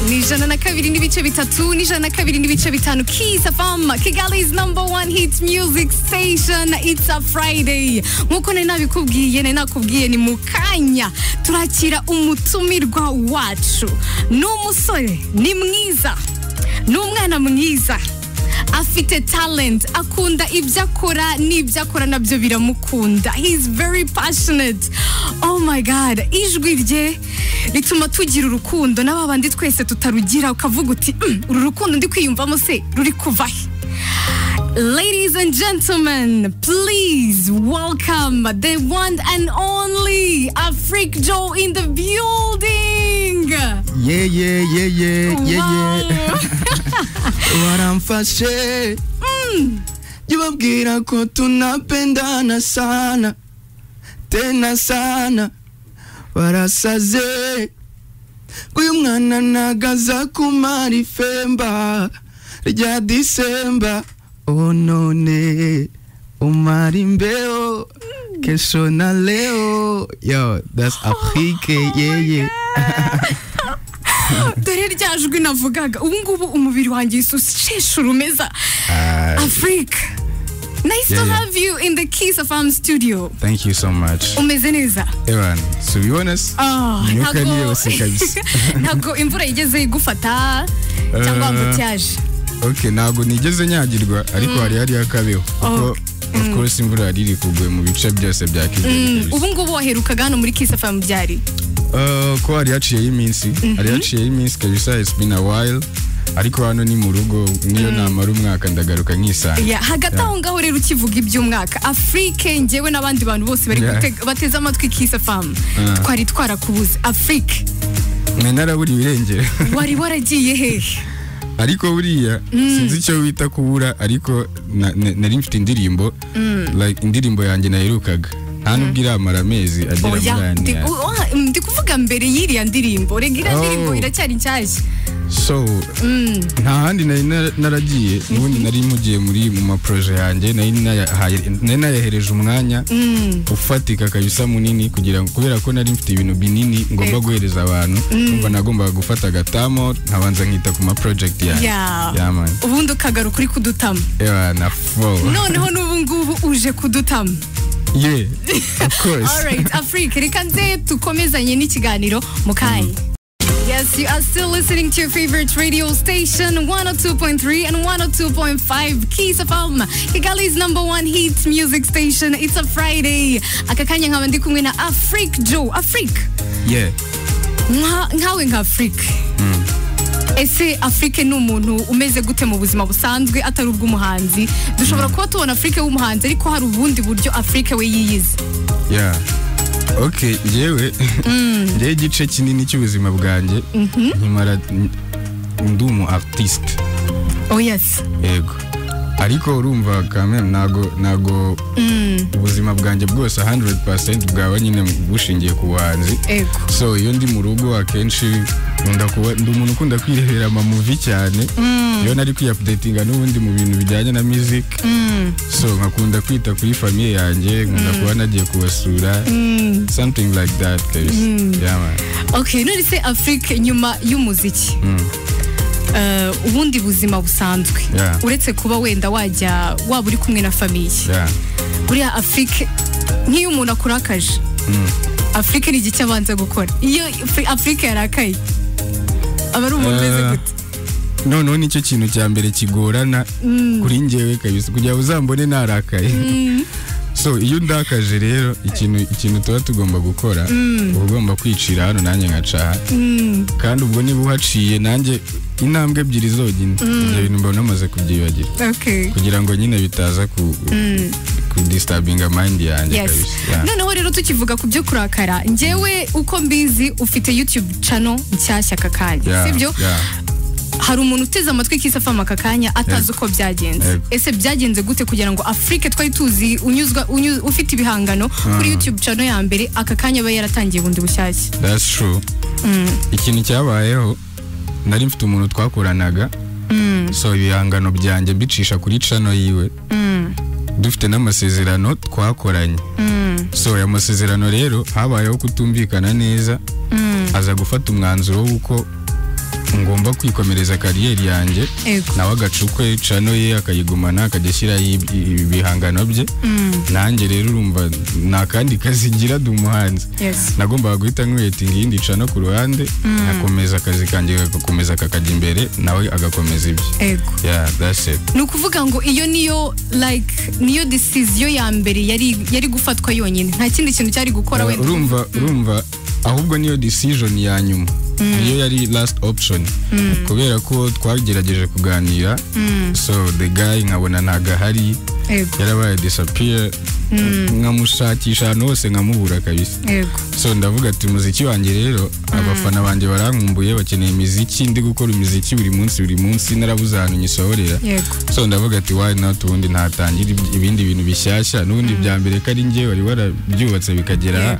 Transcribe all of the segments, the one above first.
Ni 102.3, ni 102.5, Kiss FM, Kigali's number one hit music station. It's a Friday. Nkuko nari nabikubwiye, nari nakubwiye, ni mu kanya turakira umutumirwa wacu. Ni umusore, ni mwiza, ni umwana mwiza, afite talent, akunda ibyo akora n'ibyo akora nabyo biramukunda. He's very passionate. Oh my God, ijwi rye rituma tugira urukundo n'aba bandi twese tutarugira, ukavuga uti: Uru rukundo ndi kwiyumvamo se ruri kuva he?" Ladies and gentlemen, please welcome the one and only Afrique Joe in the building. Yeah. Wow. Waramfashe, jubabwira ko tunapendana sana tena sana, warasaze. Uyu mwana nagaza kumara ifemba rya Disemba, oh none umara imbeho kesho na leo. Yo, that's Afrique, yeah. Dore rya jwi navugaga, ubu ngubu umubiri wanjye usheshe urumeza. Afrique, nice to have you in the Kiss FM studio. Thank you so much. Umeze neza? Ewan, subibona se? Ah, Imyuka ni yose kabisa. Ntabwo imvura yigeze igufata cyangwa embouteillage? Okay, ntabwo nigeze nyagirwa, ariko hari akabeho kuko of course imvura yari iri kugwa mu bice byose bya Kigali kabisa. Ubu ngubu waherukaga hano muri Kiss FM byari? Ko hari haciyeho iminsi kabisa, it's been a while, ariko hano ni mu rugo, niyo namara umwaka ndagaruka nkisanga. Yeah, hagati aho ngaho rero, ukivuga iby'umwaka, Afrique, njyewe n'abandi bantu bose bari bateze amatwi Kiss FM, twari twarakubuze, Afrique. Nari naraburiwe irengero. Wari waragiye hehe? Ariko buriya sinzi icyo wita kubura, ariko nari mfite indirimbo, like indirimbo yanjye naherukaga nta nubwo iramara amezi agera muri Oya, ane. Ndi kuvuga mbere y'iriya ndirimbo, rega iriya Oh. ndirimbo iracyari nshyashya. So nta handi nari naragiye, n'ubundi nari mugiye muri mu ma projets yanjye, nari nayahereje umwanya ufatika kabisa munini, kugira ngo, kubera ko nari mfite ibintu binini ngomba guhereza abantu, numva nagombaga gufata agatamo nkabanza nkita ku ma project yanjye. Yeah, man. Ubundi ukagaruka uri kudutama. Yeah, na fo. Noneho n'ubu ngubu uje kudutama. Yeah, of course. Alright, Afrique, reka nze tukomezanye n'ikiganiro mu kanya. Yes, you are still listening to your favorite radio station, 102.3 and 102.5 Kiss FM, Kigali's number one hit music station. It's a Friday. Aka kanya nkaba ndi kumwe na Afrique Joe. Afrique, nkawe nka Afrique. Ese Afrique ni umuntu umeze gute mu buzima busanzwe atari ubw'umuhanzi? Dushobora kuba tubona Afrique w'umuhanzi, ariko hari ubundi buryo Afrique we yiyizi. Yeah, okay, njyewe igice kinini cy'ubuzima bwanjye nkimara ndi umu artiste. Oh yes. Yego, ariko urumva kameme, ntago ubuzima bwanjye bwose 100% bwaba nyine bushingiye ku buhanzi. So iyo ndi mu rugo, akenshi nkunda kuba ndi umuntu ukunda kwirebera ama movie cyane, iyo nari kwiya-updatinga n'ubundi mu bintu bijyanye na music. So nkakunda kwita kuri famille yanjye, nkunda kuba nagiye kubasura, something like that kabisa. Yeah, man. Okay, none se Afrique, nyuma y'umuziki, ubundi buzima busanzwe, uretse kuba wenda wajya waba uri kumwe na famille, buriya Afrique, nk'iyo umuntu akurakaje, Afrique ni igiki abanza gukora iyo Afrique yarakaye? Aba ari umuntu umeze gute? Noneho nicyo kintu cya mbere kigorana kuri njyewe kabisa, kugira ngo uzambone narakaye. So iyo undakaje rero, ikintu tuba tugomba gukora, uba ugomba kwicira hano nanjye nkaca aha, kandi ubwo niba uhaciye nanjye intambwe ebyiri zonyine, ibyo bintu mbona namaze kubyibagira, kugira ngo nyine bitaza ku kudisturbinga mind yanjye kabisa. Yeah. Noneho rero tukivuga ku byo kurakara, njyewe uko mbizi ufite YouTube channel nshyashya aka kanya, sibyo? Yeah. Hari umuntu uteze amatwi Kiss FM aka kanya atazi uko byagenze. Ese byagenze gute kugira ngo Afrique twari tuzi unyuzwa ufite ibihangano kuri YouTube channel ya mbere, aka kanya aba yaratangiye bundi bushyashya? That's true. Ikintu cyabayeho, nari mfite umuntu twakoranaga, so ibihangano byanjye mbicisha kuri channel yiwe, dufite n'amasezerano twakoranye. So aya masezerano rero habayeho kutumvikana neza, aza gufata umwanzuro w'uko Ngomba kwikomereza career yanjye, Ego. nawe agacukwe channel ye akayigumana, akajya ashyiraho ibihangano bye. Nanjye rero urumva nta kandi kazi ngira, ndi umuhanzi. Nagombaga guhita ncreatinga iyindi channel ku ruhande, nkakomeza akazi kanjye, kagakomeza kakajya imbere, nawe agakomeza ibye. Yeah, that's it. Ni ukuvuga ngo iyo niyo, like, niyo decision ya mbere yari gufatwa yonyine, nta kindi kintu cyari gukora wenda? Urumva ahubwo niyo decision ya nyuma, niyo yari last option, kubera ko twagerageje kuganira, so the guy nkabona ntago ahari. Yarabaye disappear, nkamushakisha ahantu hose nkamubura kabisa. So ndavuga ati umuziki wanjye rero, abafana banjye barankumbuye, bakeneye imiziki, ndi gukora imiziki buri munsi buri munsi, narabuze ahantu nyisohorera. So ndavuga ati why not, ubundi ntatangira ibindi bintu bishyashya, n'ubundi bya mbere ko ari njye wari warabyubatse bikagera aha.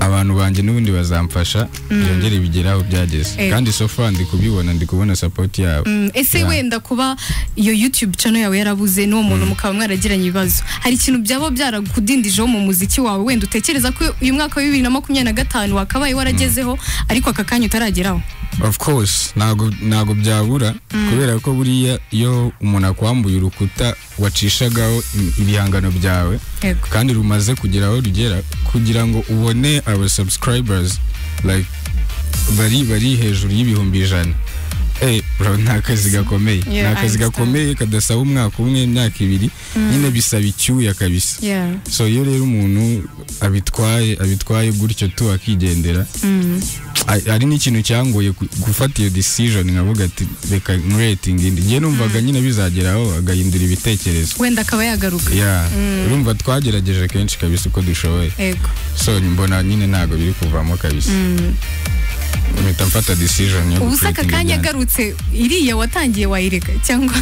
Abantu banjye n'ubundi bazamfasha byongere bigere aho byageze. Kandi so far ndi kubibona, ndi kubona support yabo. Ese wenda kuba iyo YouTube channel yawe yarabuze, n'uwo muntu mukaba mwaragiranye ibibazo, hari ikintu byaba byarakudindijeho mu muziki wawe, wenda utekereza ko uyu mwaka wa 2025 wakabaye waragezeho ariko aka kanya utarageraho? Of course, ntago byabura, kubera ko buriya iyo umuntu akwambuye urukuta wacishagaho ibihangano byawe kandi rumaze kugera aho rugera, kugira ngo ubone aba subscribers like bari hejuru y'100,000, bro, ni akazi gakomeye. Yeah, Ni akazi I understand. gakomeye kadasaba umwaka umwe, imyaka 2 nyine, bisaba icyuya kabisa. So iyo rero umuntu abitwaye gutyo tu akigendera, ari n'ikintu cyangoye gufata iyo decision, nkavuga ati reka ncreating indi. Njye numvaga nyine bizageraho agahindura ibitekerezo. Wenda akaba yagaruka. Yeah, urumva twagerageje kenshi kabisa uko dushoboye. So mbona nyine ntabwo biri kuvamo kabisa, mpita mfata decision yo Ubu se aka gucreatinga kanya ibyanjye. agarutse, iriya watangiye wayireka cyangwa?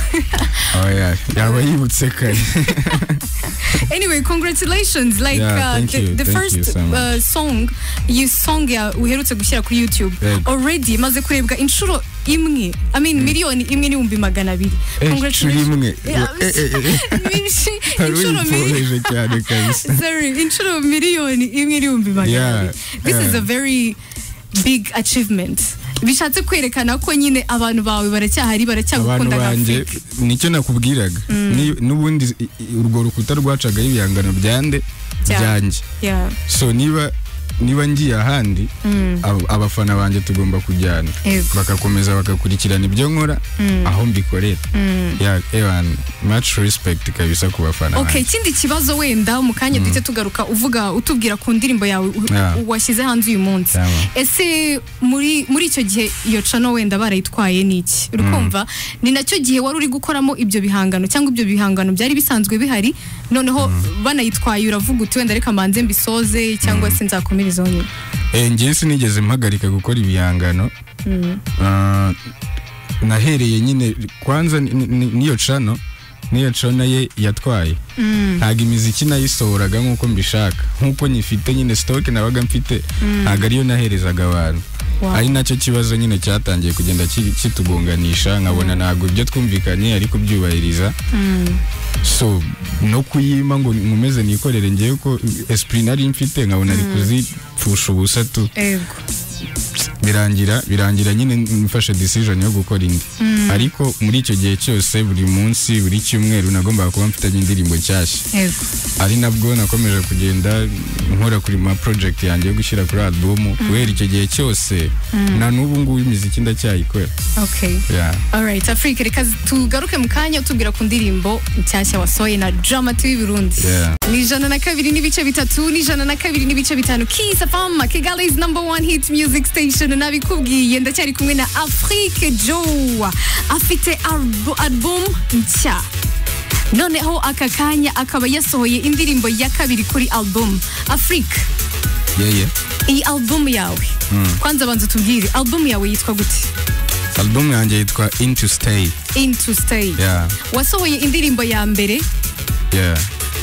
Oh, yeah. Yaba yibutse kare. Anyway, congratulations, like, Yeah, thank you. the Thank first you so much. Song, iyi song ya uherutse gushyira kuri YouTube already imaze kurebwa inshuro imwe, I mean, 1,200,000. Inshuro imwe? Yeah. Wari Inshuro uyipfobije cyane kabisa. Sorry, inshuro 1,200,000. This is a very big achievement, bishatse kwerekana ko nyine abantu bawe baracyahari, Abantu baracyagukunda nka banjye. Afrique. Nicyo nakubwiraga. N'ubundi urwo rukuta rwacagaho ibihangano byande? Byanjye. So niba ngiye ahandi, abafana banjye tugomba kujyana, bagakomeza bagakurikirana ibyo nkora aho mbikorera. Yeah, ewan, much respect kabisa ku bafana Okay, banjye. Ikindi kibazo wenda mu kanya duhite tugaruka, uvuga utubwira ku ndirimbo yawe washyize hanze uyu munsi. Ese muri icyo gihe iyo channel wenda barayitwaye n'iki, uri kumva ni nacyo gihe wari uri gukoramo ibyo bihangano, cyangwa ibyo bihangano byari bisanzwe bihari, noneho banayitwaye uravuga uti wenda reka mbanze mbisoze, cyangwa se nzakomerezaho nyuma? Njyewe sinigeze mpagarika gukora ibihangano. Ah, nahereye nyine kwanza niyo channel ye yatwaye, ntabwo imiziki nayisohoraga nk'uko mbishaka, nk'uko nyifite nyine. Stock nabaga mfite ntabwo ariyo naherezaga abantu. Ari nacyo kibazo nyine cyatangiye kugenda kitugonganisha, nkabona ntabwo ibyo twumvikanye ari kubyubahiriza. So no kuyima ngo nkomeze nikorere ngewe ko esprit nari mfite, nkabona ari kuzipfusha ubusa tu. Birangira nyine mfashe decision yo gukora indi, ariko muri icyo gihe cyose, buri munsi, buri cyumweru nagombaga kuba mfitanye indirimbo nshyashya. Ari nabwo nakomeje kugenda nkora kuri ma project yanjye yo gushyira kuri album guhera icyo gihe cyose, na n'ubu ngubu imiziki ndacyayikora. Yeah. Alright, Afrique, reka tugaruke mu kanya utubwira ku ndirimbo nshyashya wasohoye na Drama T Burundi. Ni 102.3, ni 102.5, Kiss FM, Kigali's number one hit music station. Nabikubwiye, ndacyari kumwe na Afrique Joe, afite album nshya, noneho aka kanya akaba yasohoye indirimbo ya kabiri kuri album. Afrique, Yeah. iyi album yawe, kwanza banza utubwire, album yawe yitwa gute? Album yanjye yitwa Into Stay. Into Stay. Yeah. Wasohoye indirimbo ya mbere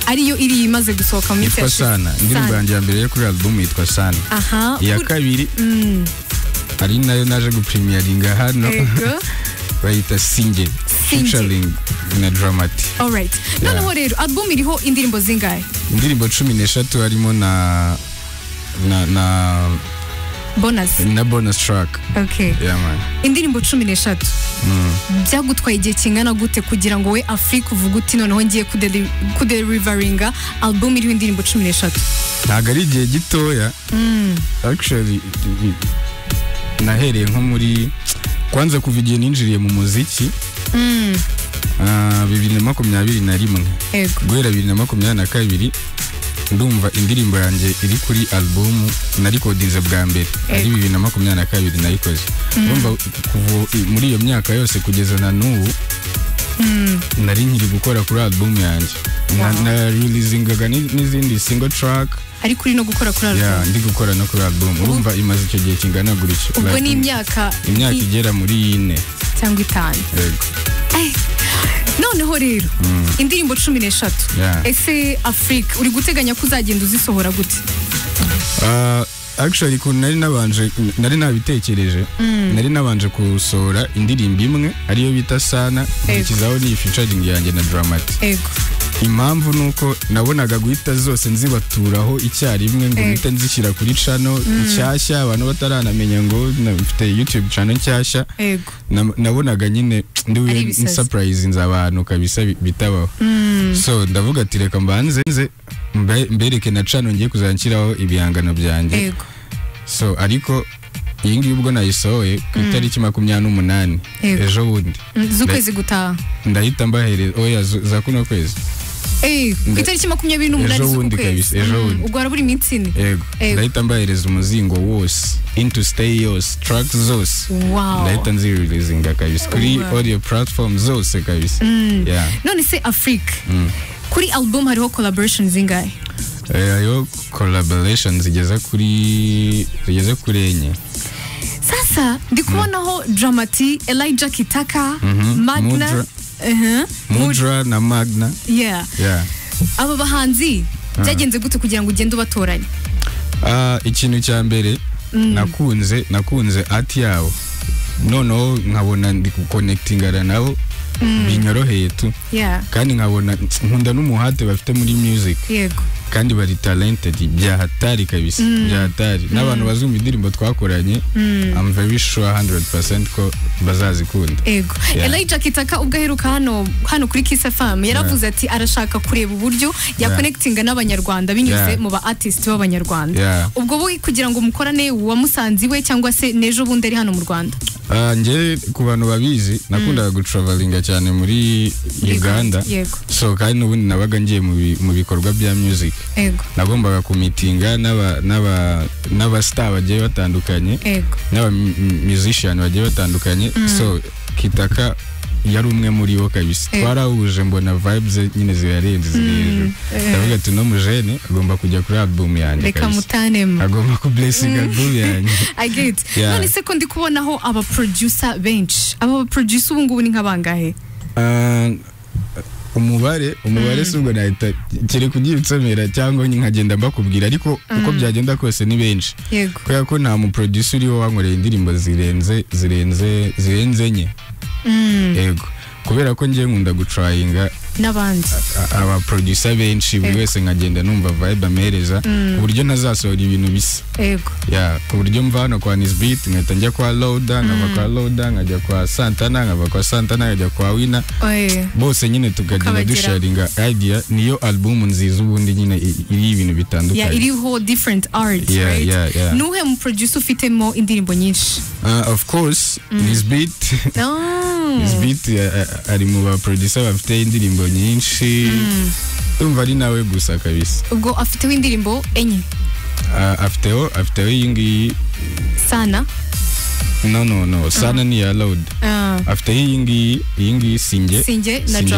ariyo iri imaze gusohoka mu minsi Yitwa yashize. Sana. Indirimbo Sana. yanjye ya mbere yo kuri album yitwa Sana. Iya kabiri, ari nayo naje gupremieringa hano, bayita Singe, Singe. featuring na Dramati. Alright. Noneho rero album iriho indirimbo zingahe? Indirimbo 13, harimo na Bonus. Na bonus track. Okay. Yeah, man. Indirimbo 13 byagutwaye igihe kingana gute kugira ngo we Afrique uvuge uti noneho ngiye kudeliveringa album iriho indirimbo 13? Ntabwo ari igihe gitoya. Actually nahereye nko muri kwanza kuva igihe ninjiriye mu muziki 2021 guhera 2022 ndumva indirimbo yanjye iri kuri album narikodinze bwa mbere ari 2022 nayikoze. Ndumva kuva muri iyo myaka yose kugeza na n'ubu nari nkiri gukora kuri album yanjye. Na releasingaga n'izindi single track, ariko uri no gukora kuri album. Yeah, ndi gukora no kuri album. Urumva imaze icyo gihe kingana gutyo. Ubwo ni imyaka igera muri 4 cyangwa 5. Yego. Noneho rero indirimbo 13 ese Afrique uri guteganya ko uzagenda uzisohora gute? Actually kun nari nabitekereje, nari nabanje gusohora indirimbo imwe ariyo bita Sana, nkikizaho ni featuring yanjye na Dramati. Yego. Impamvu nuko nabonaga guhita zose nzibaturaho icyarimwe ngo mpite nzishyira kuri channel nshyashya abantu bataranamenya ngo mfite YouTube channel nshyashya. Yego. Nabonaga nyine ndi surprise abantu kabisa bitabaho. So ndavuga ati reka mbanze nze mbereke na channel ngiye kuzanshyiraho ibihangano byanjye. Yego. So ariko iyi ngiyi ubwo nayisohoye ku itariki 28 ejo bundi z'ukwezi gutaha ndahita mbahereza oya za kuno kwezi. Ku itariki 28 z'ukwezi ubwo harabura iminsi 4. Yego. Ndahita mbahereza umuzingo wose into stay yose tracks zose. Ndahita nzireleasinga kabisa kuri audio platform zose kabisa. Yeah. None se Afrique kuri album hariho collaboration zingahe? Ayo collaboration zigeze kuri 4. Sasa ndi kubonaho Dramati, Elijah Kitaka, Magna, Mudra na Magna. Yeah. Aba bahanzi byagenze gute kugira ngo ugende ubatoranye? Ikintu cya mbere nakunze art yabo. Noneho nkabona ndi guconnectingana nabo binyoroheye tu. Kandi nkabona nkunda n'umuhate bafite muri music. Yego. Kandi bari talented bya hatari kabisa, bya hatari. N'abantu bazumva indirimbo twakoranye, I'm very sure 100% ko bazazikunda. Yego. Elijah Kitaka ubwo aheruka hano kuri Kiss FM yaravuze ati arashaka kureba uburyo ya connectinga n'abanyarwanda binyuze mu ba artist b'abanyarwanda. Ubwo bo kugira ngo mukorane wamusanze iwe cyangwa se nejo bundi ari hano mu Rwanda? Nje ku bantu babizi nakundaga gutravelinga cyane muri Uganda. So kandi n'ubundi nabaga ngiye mu bikorwa bya music. Yego. Nagombaga kumitinga n'aba star bagiye batandukanye, n'aba musician bagiye batandukanye. So Kitaka yari umwe muri bo kabisa. Twarahuje mbona vibes nyine zirarenze ziri hejuru. Ndavuga ati no mujene agomba kujya kuri album yanjye. Reka mutanemo. Agomba ku blessing album yanjye. I get. None se ko ndi kubonaho aba producer benshi. Aba producer ubu ngubu ni nkabangahe? Umubare si ubwo nahita kere kugira insomera cyangwa nkagenda mbakubwira, ariko uko byagenda kose ni benshi. Kubera ko nta mu producer uriho wankoreye indirimbo zirenze 4. Yego. Kubera ko ngiye nkunda gutrayinga n'abandi aba producer benshi, buri wese nkagenda numva vibe amereza ku buryo ntazasohora ibintu bisa. Yego. Yeah, ku buryo mva hano kwa Nisbeat nkahita njya kwa Loader, nkava kwa Loader nkajya kwa Santana, nkava kwa Santana nkajya kwa Wina. Bose nyine tukagenda dusharinga idea. Niyo album nziza ubundi nyine iri ibintu bitandukanye. Yeah, iriho different art, right? Yeah. Nuhe mu producer ufitemo indirimbo nyinshi? Of course, Nisbeat. Nisbeat ari mu ba producer bafite indirimbo nyinshi. Ndumva ari nawe gusa kabisa. Ubwo afiteho indirimbo 4. Afiteho iyi ngiyi Sana. No, Sana ni ya Load. Afiteho iyi ngiyi Singe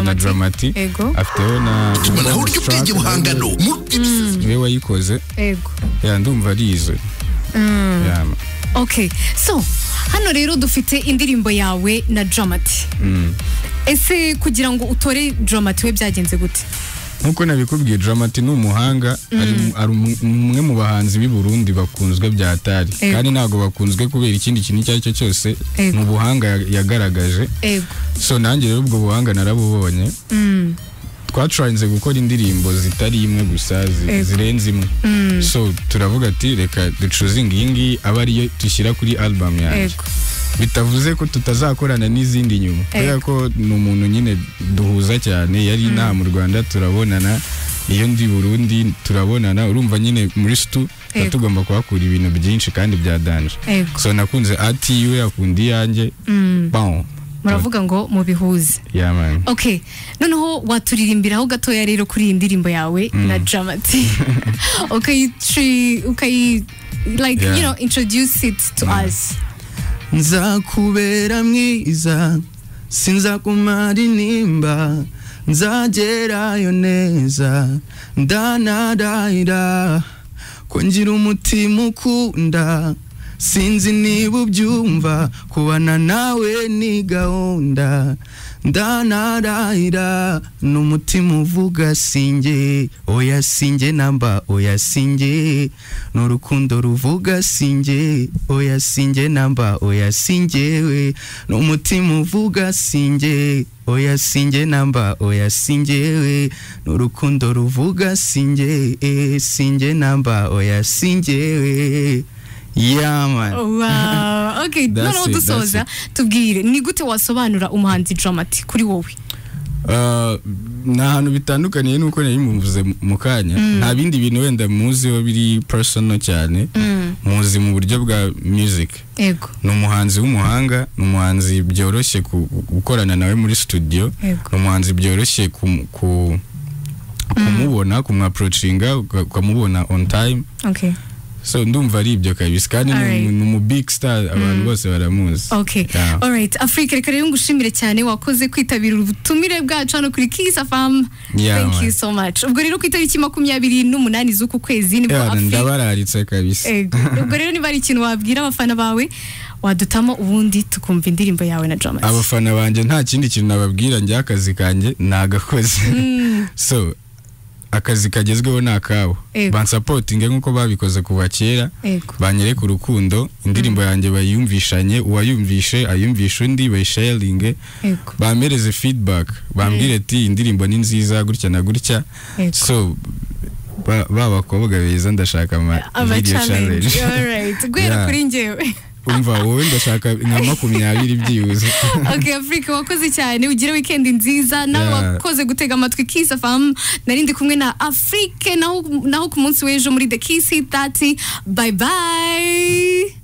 na Dramati. Afiteho na ubwenge buhangano niwe wayikoze. Ego. Yeah, ndumva ari izo. Yeah. Okay, so hano rero dufite indirimbo yawe na Dramati. Ese kugira ngo utore Dramati we byagenze gute? Nkuko nabikubwiye, Dramati ni umuhanga, ari umwe mu bahanzi b'i Burundi bakunzwe bya hatari. Kandi ntago bakunzwe kubera ikindi kintu icyo ari cyo cyose, ni ubuhanga yagaragaje. Ego. So nanjye rero ubwo buhanga narabubonye. Twatrayinze gukora indirimbo zitari imwe gusa, zirenze imwe. So turavuga ati reka duchoosinge iyi ngiyi, aba ariyo dushyira kuri album yanjye. Bitavuze ko tutazakorana n'izindi nyuma, kubera ko ni umuntu nyine duhuza cyane. Yari inaha mu Rwanda turabonana, iyo ndi Burundi turabonana. Urumva nyine muri stu tuba tugomba kuhakura ibintu byinshi kandi bya danger. So nakunze art yiwe, akunda iyanjye. Bon. Muravuga ngo mubihuze. Yeah, man. Okay, noneho waturirimbiraho gatoya rero kuri iyi ndirimbo yawe na Drama T, ukayi like introduce it to us. Nzakubera mwiza, sinzakumara intimba, nzagerayo neza. Ndanarahira ko ngira umutima ukunda, sinzi niba ubyumva, kubana nawe ni gahunda. Ndanarahira n'umutima uvuga, sinjye, oya sinjye namba, oya sinjye, n'urukundo ruvuga, sinjye, oya sinjye namba, oya sinjyewe, n'umutima uvuga, sinjye, oya sinjye namba, oya sinjyewe, n'urukundo ruvuga, sinjye, sinjye namba, oya sinjyewe. Yeah, man. Wow, okay. That's Noneho it, that's dusoza, tubwire ni gute wasobanura umuhanzi Drama T kuri wowe? Ni ahantu bitandukaniye nuko nari muvuze mu kanya. Nta bindi bintu wenda muziho biri personal cyane, muzi mu buryo bwa music. Ni umuhanzi w'umuhanga, ni umuhanzi byoroshye gukorana nawe muri studio. Ni umuhanzi byoroshye kumubona, kumwapproachinga, ukamubona on time. So ndumva ari ibyo kabisa, kandi ni umu big star, abantu bose baramuzi. Okay. Alright, Afrique, reka rero ngushimire cyane, wakoze kwitabira ubutumire bwacu hano kuri Kiss FM. Yeah, Thank man. you so much. Ubwo rero ku itariki 28 z'uku kwezi nibwo Yeah, Afrique ndabararitse kabisa. Ego. Ubwo rero niba hari ikintu wabwira abafana bawe, wadutamo, ubundi tukumva indirimbo yawe na Drama T. Abafana banjye, nta kindi kintu nababwira. Njye akazi kanjye nagakoze, so akazi kagezweho ni akabo. Bansupportinge nk'uko babikoze kuva kera. Banyereke urukundo, indirimbo yanjye bayumvishanye, uwayumvishe ayumvishe undi, bayisharinge. Bampereze feedback, bambwire ati indirimbo ni nziza gutya na gutya. So ba bakobwa beza, ndashaka ama Aba video challenge. challenge. Alright, guhera kuri njyewe. Umva wowe, ndashaka nka 20 byibuze. Okay, Afrique, wakoze cyane, ugire weekend nziza nawe. Wakoze gutega amatwi Kiss FM. Nari ndi kumwe na Afrique, naho ku munsi w'ejo muri The Kiss 30. Bye bye.